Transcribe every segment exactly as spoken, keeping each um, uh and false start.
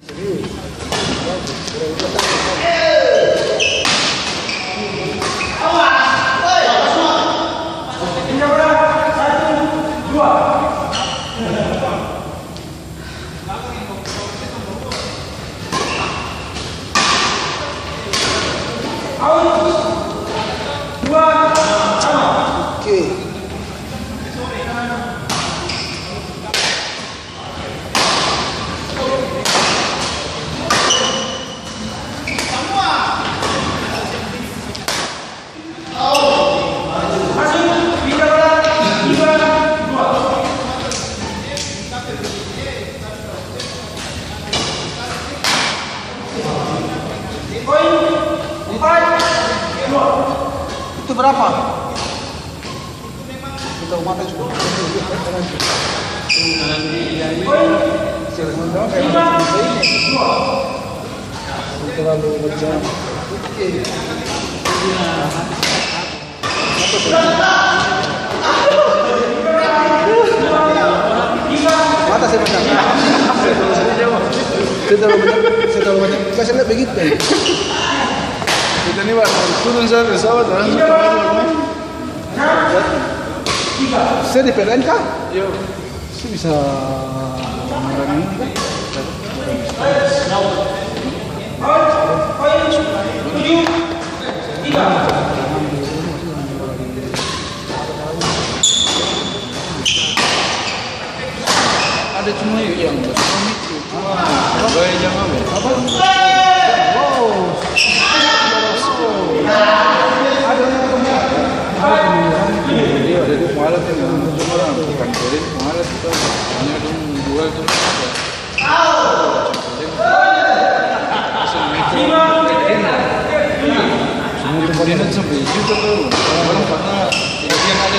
Oke. Itu berapa? Kita mata juga. Terlalu macam. Mata saya pecah. Saya terlalu banyak, saya terlalu banyak. Saya lihat begitu. Kita ni baru turun saja pesawat, langsung ke atas. Saya di P L N kah? Iya. Saya bisa ngarang ini kah? Ada cuma yang baskom itu. Gaya jang apa? Apa? Wow. Ada yang punya. Iya, ada dia punya alat yang orang bukan keren, punya alat itu. Hanya dong jual tuh. Semua itu sampai juta tuh. Orang pernah kejadian ada.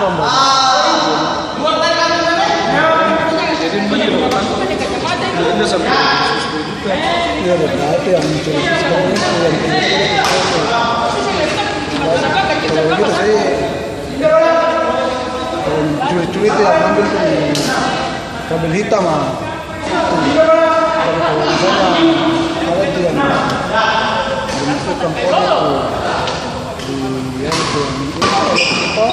Orang banyak. Jadi, dia sampai sepuluh juta. Iya, ada berarti yang curi-curi sekarang itu yang curi-curi. Kalau begitu, saya, kalau curi-curi itu yang ambil tuh kabel hitam, ah. Tapi kalau misalnya alat yang dimasukkan kotak tuh, di, ya, itu, apa,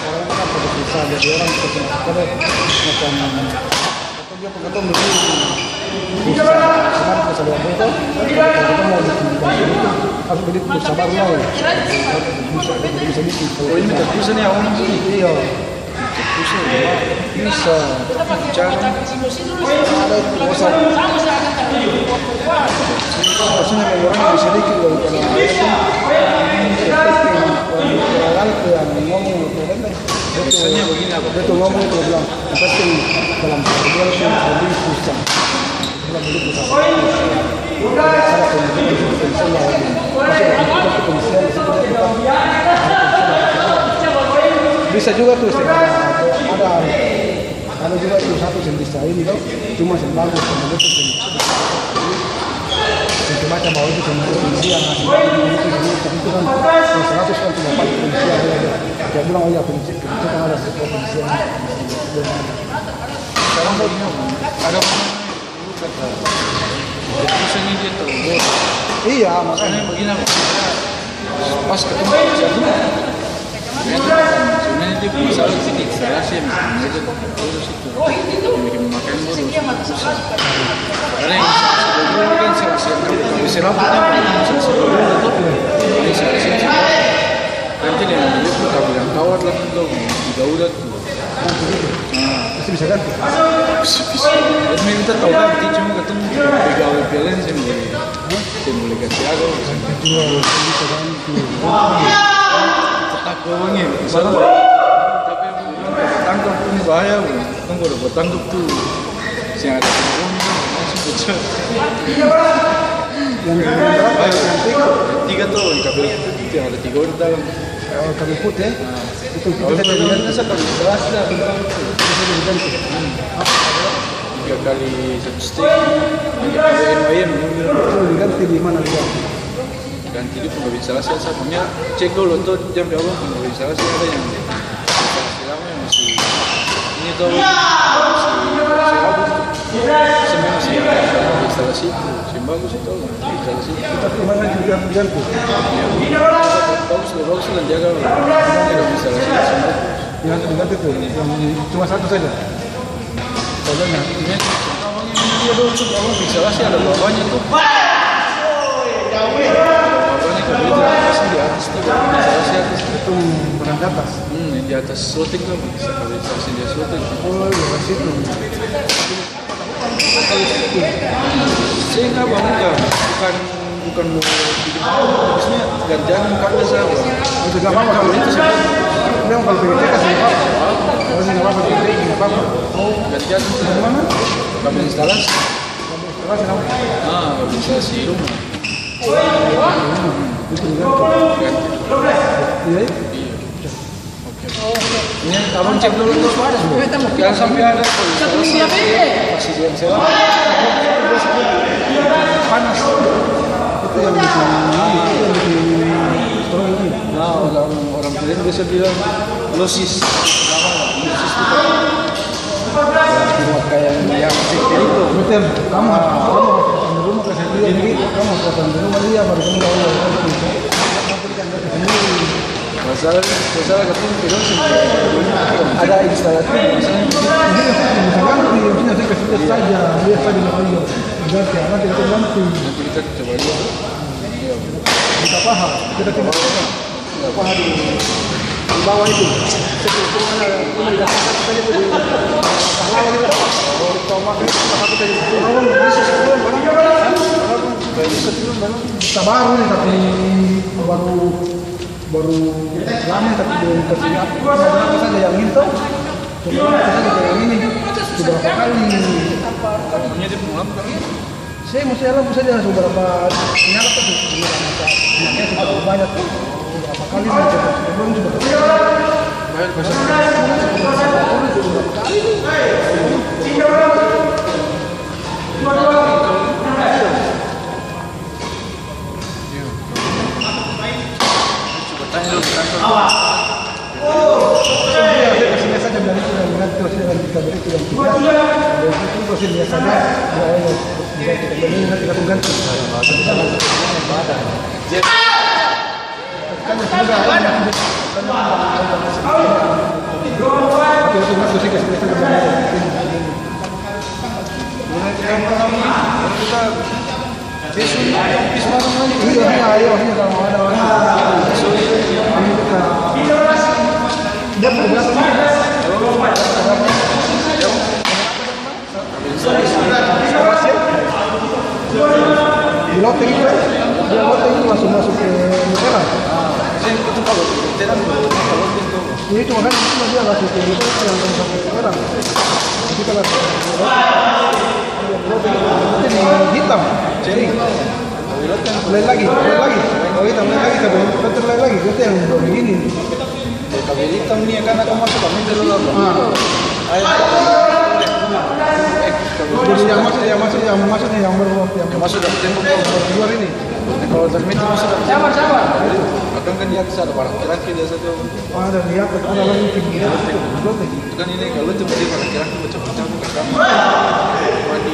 orang kan pada susah, jadi orang pada macam, apa, dia pake tong beli pulsa, cuman pulsa dua puluh to, kalau kita mau bikin bank itu, harus beli pulsa baru lai. Bisa, bisa bikin. Oh, ini pulsa nih, awalnya sini? Iya. Bisa. Cara. Ada itu, masa. Maksudnya, orang yang sedikit loh, karena itu, orang yang ngomong, dia tuh, dia tuh ngomong, dia bilang, "Yang penting dalam sebulan itu beli pulsa." Bisa juga tuh, ada, ada juga tuh satu seng bisa ini to, cuma seng bagus, seng bagus, seng, seng baca bahwa itu seng bagus, seng bisa, seng bagus, seng bagus, tapi itu kan seng seratus kan cuma paling potensial aja. Kayak bilang, "Oh iya, potensi-, potensi kan ada sih, potensial." Sekarang ada. Bisa nih dia tahu. Iya, makanya. Soalnya begini, apa? Pas ketemu siapa? Sebenarnya dia bisa sedikit salah sih, emang. Itu terus itu. Bikin makan gua terus. Karena yang sebelumnya kan salah sih, kalau istirahat kan salah sih dulu tuh. Ini salah sih. Nanti dia mau beli pun tak bilang kawat lah, tuh, tiga udah. Pasti bisa ganti? Bisa, bisa. Jadi, minta tau ganti, cuma katong pegawai P L N seng boleh, seng boleh ganti akang. Iya, bisa ganti. Ketak doang ya, misalnya. Tapi yang tangkap pun bahaya, bro. Tong baru tangkap tuh. Seng ada pun, langsung pecah. Yang, yang berapa? Yang tiga? Tiga tuh, yang kabel putih, yang ada tiga orang dalam. Oh, kabel putih, ya? Nah. Itu, itu bisa diganti. Tiga kali satu setengah. Tiga kali N Y M, dia bilang. Itu diganti di mana dia? Ganti di pengawin salah sih, saya punya. Cek dulu tuh, jam berapa pengawin salah sih, ada yang salah sih lama yang masih ini tuh, masih Situ, seng bagus itu, instalasi. Tapi kemarin juga diganti. Bagus, bagus, dan jaga. Tidak instalasi, seng bagus. Diganti, diganti tuh, yang cuma satu saja. Soalnya, ini, abang ini dia dong, tuh, abang instalasi ada bawahnya tuh. Bawahnya kalau dia masih di atas tuh, instalasi atas. Itu menang ke atas. Hmm, yang di atas sloting tuh, bisa kalau instalasi dia sloting. Oh, iya, situ. Seng apa, bukan, bukan, bukan mau bikin apa, maksudnya gantian muka biasa. Oh, tidak apa-apa kalau itu sih. Memang kalau P G T kan sih, Pak. Kalau sih nggak apa-apa, P G T nggak apa-apa. Oh, gantian. Dari mana? Kami instalasi. Kami instalasi, kenapa? Ah, kami instalasi rumah. Itu juga. Iya, iya. Iya. Ini abang cek dulu tuh, jangan sampai ada. Satu minggu apa ini? Masih dia yang sewa. Panas. Itu yang bikin, itu yang bikin strong ini. Nah, orang, orang Pilihan biasa bilang losis. Losis itu. Cuma kayak yang cek itu. Betul. Kamu, kamu, kamu rumah kasih dia, jadi kamu katakan dulu, iya, baru kamu tahu. Masalah, masalah katong pegang sendiri. Ada instalatif, masalah. Ini yang saya bisa ganti, yang saya kasih lihat saja, lihat saja, Bapak Ibu. Ganti, nanti kita ganti. Nanti kita coba lihat. Iya. Kita paham, kita coba paham. Kita paham di, di bawah itu. Saya kira cuma ada, cuma di atas saja itu di bawah itu. Kalau pakai itu, pakai itu. Kalau bisa sepuluh barang, kan? Kalau bisa sepuluh barang. Kita baru nih, tapi baru Baru lama tapi belum kasih apa, apa saja yang minta. Cuma apa saja yang ini. Sudah berapa kali? Punya dia pengalaman kali ya? Saya mesti alam saja sudah berapa nyala tuh. Sudah berapa banyak tuh. Sudah berapa kali minta? Sudah belum, sudah berapa kali? Bayar besar. Sudah berapa kali? Iya. Coba tanya dulu ke kantor. Iya, saya kasih lihat saja bilang itu dan lihat terus dia nanti kita beri itu dan tidak. Kalau itu terus dia saja, dia ayo, dia kita beri, nanti kita ganti. Kan sudah, kan sudah. Tapi itu kan terus dia kasih lihat saja bilang itu. Iya, iya, iya, kalau ada orang. Dia berapa? Di loteng itu, dia loteng itu langsung masuk ke Mekah. Itu makanya itu dia langsung ke Mekah, yang masuk ke Mekah. Jadi kalau Hitam. Jadi, lain lagi, lain lagi. Oh, hitam, lain lagi, tapi betul lain lagi. Itu yang baru begini. Kabel hitam nih, kan aku masuk, kami dulu apa? Ah. Ayo. Jadi yang masuk, yang masuk, yang masuk nih, yang baru, yang masuk dari tembok, yang baru keluar ini. Kalau termit masuk dari tembok. Sabar, sabar. Akan kan dia bisa ada barang terakhir dia satu. Oh, ada di atas, ada lagi tinggi. Betul. Itu kan ini kalau itu beli pada kira aku baca-baca aku ke kamar. Mandi.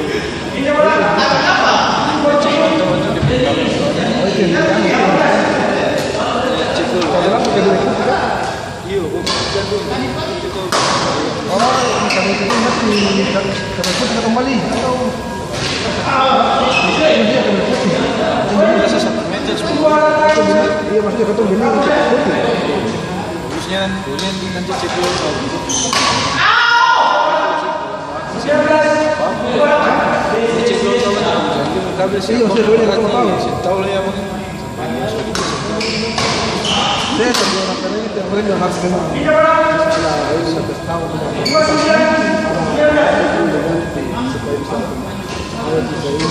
Baca-baca itu di kamar. Oh, itu yang di kamar. Cek dulu. Kalau aku ke dua itu juga. Iya, gua kerja dulu. Oh, kalau itu nanti, kalau itu kita kembali, atau? Iya, iya, kena putih. Biasa satu meter, sepuluh. Iya, maksudnya katong beli putih. Harusnya, harusnya nanti cek dulu. Ini cek dulu, tahu kan? Kabel sih. Iya, saya dulu, tahu, tahu. Tahu lah ya, Bang. Saya satu orang keren itu yang paling harus kenal. Nah, ini sampai tahu. Supaya bisa. Ada juga ini.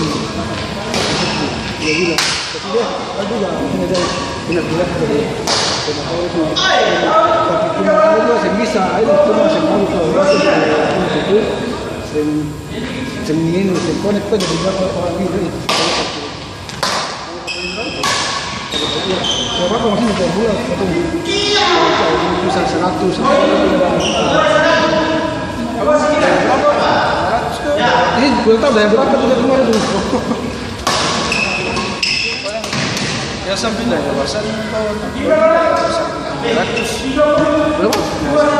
Dia bilang, tapi dia, dia juga punya jari, punya kuliah dari, punya tahu itu. Tapi cuma ada juga seng bisa, ada cuma seng tahu kalau orang seng, seng, seng ini, seng konek tuh jadi berapa orang ini. Berapa masih tiap bulan? Satu, bisa seratus. Ini Jual tahu daya berapa tu dari kemarin tu? Ya, sampai daya pasar, tiga ratus. Berapa?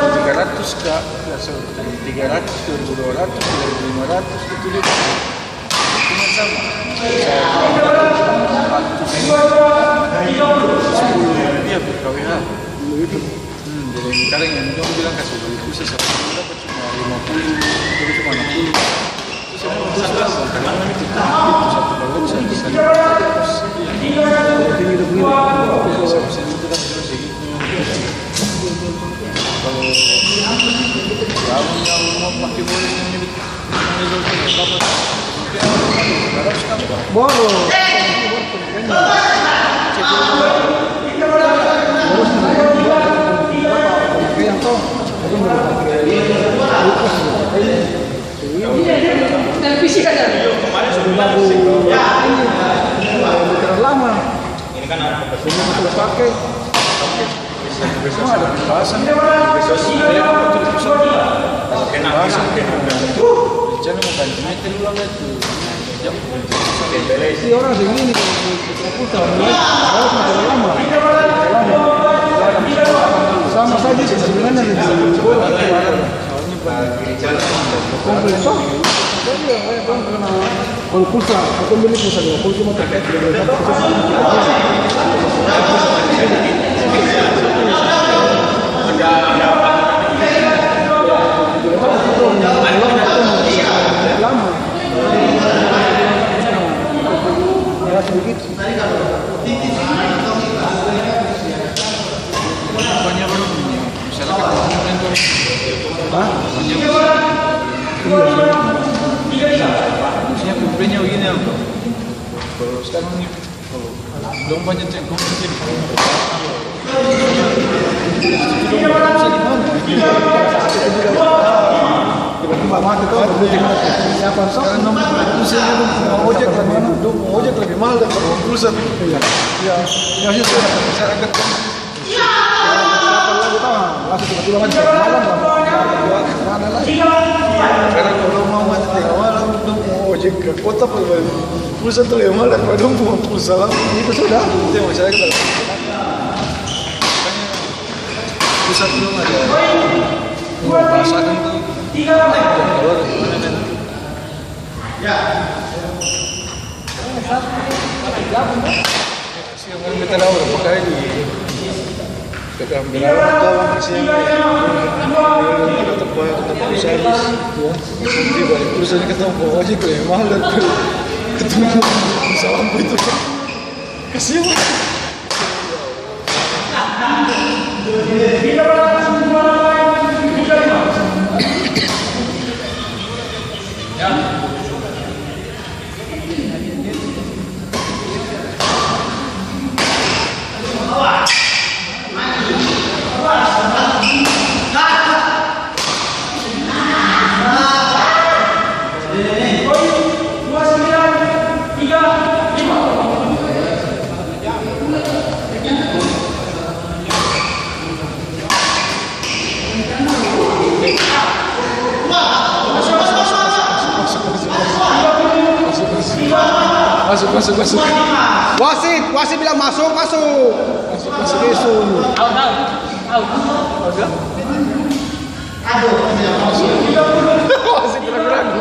Tiga ratus, Kak. Ya, sampai tiga ratus, dua ribu dua ratus, dua ribu lima ratus, itu dia. Cuma sama. Saya sepuluh ribu rupiah per K W H. Hmm, jadi sekarang yang dong bilang kasih beli pulsa satu bulan, cuma lima puluh, jadi cuma enam puluh. Terus yang pulsa, satu bulan, satu, satu, satu. Kalau, kalau mau pakai boleh yang ini. Boro. Televisi ada. Lagu ini, eh, veteran lama. Ini kan apa? Semua sudah pakai. Semua ada pembahasan. Pembahasan. Rencana mau ganti meter ulang itu. Iya, orang sini nih, kalau, kalau, kalau putar, ya, harus makin lama. Sama saja sih sebenarnya, lebih kompleks, toh. Kalau pulsa, aku beli pulsa lima puluh cuma terkait dengan satu pulsa. Lama. Ya, sedikit. Banyak orang punya masyarakat yang komplain tuh. Hah? Banyak. Iya. Maksudnya komplainnya begini, apa? Kalau sekarang ini, kalau dong banyak yang komplain, tiba-tiba mati tuh, siapa? Sekarang dong, dong mau ojek lebih mahal daripada pulsa. Iya. Ya, ya, sudah, masyarakat kan. Kapan lagi, tah? Langsung tiba-tiba mati tengah malam, kan? Mana lagi? Karena kalau mau mati tengah malam, dong mau ojek ke kota, pulsa tuh yang mana? Kalau dong mau pulsa lah. Itu sudah. Itu yang masyarakat. Pusat belum ada. Mau pasangan tuh. Keluar dari mana, kan? Siang kan beta dapa berapa kali di P K M Belawan, kawan, kasiang. Tempat, tempat usaha, ya. Nanti balik terus aja ketemu Bang Ojek, lebih mahal dan ketemu salam itu. Kasiang. Masuk, masuk, masuk. Wasit, wasit bilang masuk, masuk. Masuk, masuk, masuk. Out, out, out. Wasit ragu-ragu.